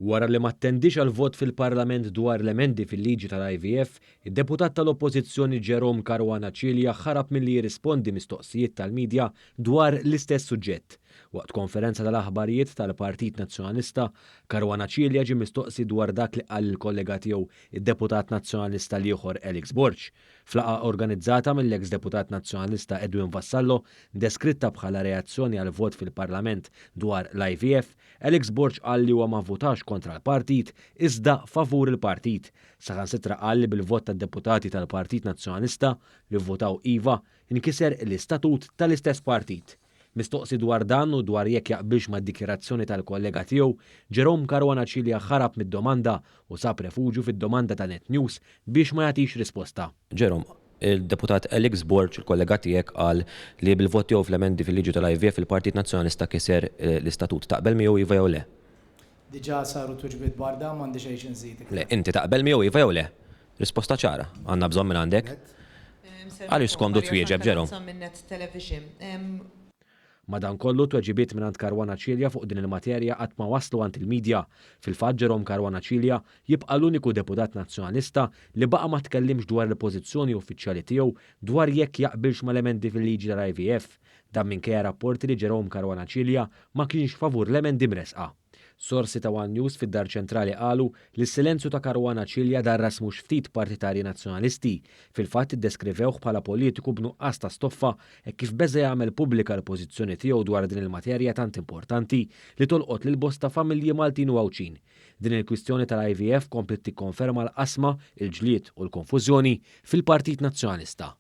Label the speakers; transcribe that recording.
Speaker 1: Wara li m'attendiex għall-vot fil-Parlament dwar l-emendi fil-liġi tal-IVF, id-Deputat tal-Oppożizzjoni Jerome Caruana Cilia ħarab milli jirrispondi mistoqsijiet tal-midja dwar l-istess suġġett. Waqt konferenza tal-aħbarijiet tal-Partit Nazzjonalista, Caruana Cilia ġie mistoqsi dwar dak li qal il-kollega tiegħu id-Deputat Nazzjonalista l-ieħor Alex Borg. F'laqgħa organizzata mill-eks Deputat Nazzjonalista Edwin Vassallo, deskritta bħala reazzjoni għall-vot fil-Parlament dwar l-IVF, Alex Borg qal li huwa ma vvutax kontra l-partit iżda favur il-partit. Saħansitra qal li bil-vot tad-deputati tal-Partit Nazzjonalista li vvutaw iva, inkiser l-istatut tal-istess partit. Mistoqsi dwar dan u dwar jekk jaqbilx mad-dikjarazzjoni tal-kollega tiegħu, Jerome Caruana Cilia ħarab mid-domanda u sab refuġju fid-domanda ta' Net News biex ma jagħtix risposta. Jerome, Il-Deputat Alex Borg, il-kollega tiegħek, qal li bil-vot tiegħu fl-emendi fil-liġi tal-IVF il-Partit Nazzjonalista kiser l-istatut. Taqbel miegħu iva jew le?
Speaker 2: Diġà saru tweġibiet dwar dan, m'għandi xejn xi nżid iktar.
Speaker 1: Le, inti taqbel miegħu iva jew le? Risposta ċara. Għandna bżonn minn għandek. Għaliex skomdu twieġeb, Jerome? Madankollu, tweġibiet mingħand Caruana Cilia fuq din il-materja qatt ma waslu għand il-media. Fil-fatt, Jerome Caruana Cilia jibqa' l-uniku deputat Nazzjonalista li baqa' ma tkellimx dwar il-pożizzjoni uffiċjali tiegħu dwar jekk jaqbilx mal-emendi fil-liġi tal-IVF. Dan minkejja rapporti li Jerome Caruana Cilia ma kienx favur l-emendi mressqa. Sorsi ta' one News fid-Dar Ċentrali qalu li s-silenzju ta' Caruana Cilia darras mhux ftit partitarji Nazzjonalisti. Fil-fatt iddeskrivewh bħala politiku b'nuqqas ta' stoffa hekk kif beża' jagħmel pubblika l-pożizzjoni tiegħu dwar din il-materja tant importanti li tolqot lil bosta familji Maltin u Għawdxin. Din il-kwistjoni tal-IVF kompliet tikkonferma l-qasma, il-ġlied u l-konfużjoni fil-Partit Nazzjonalista.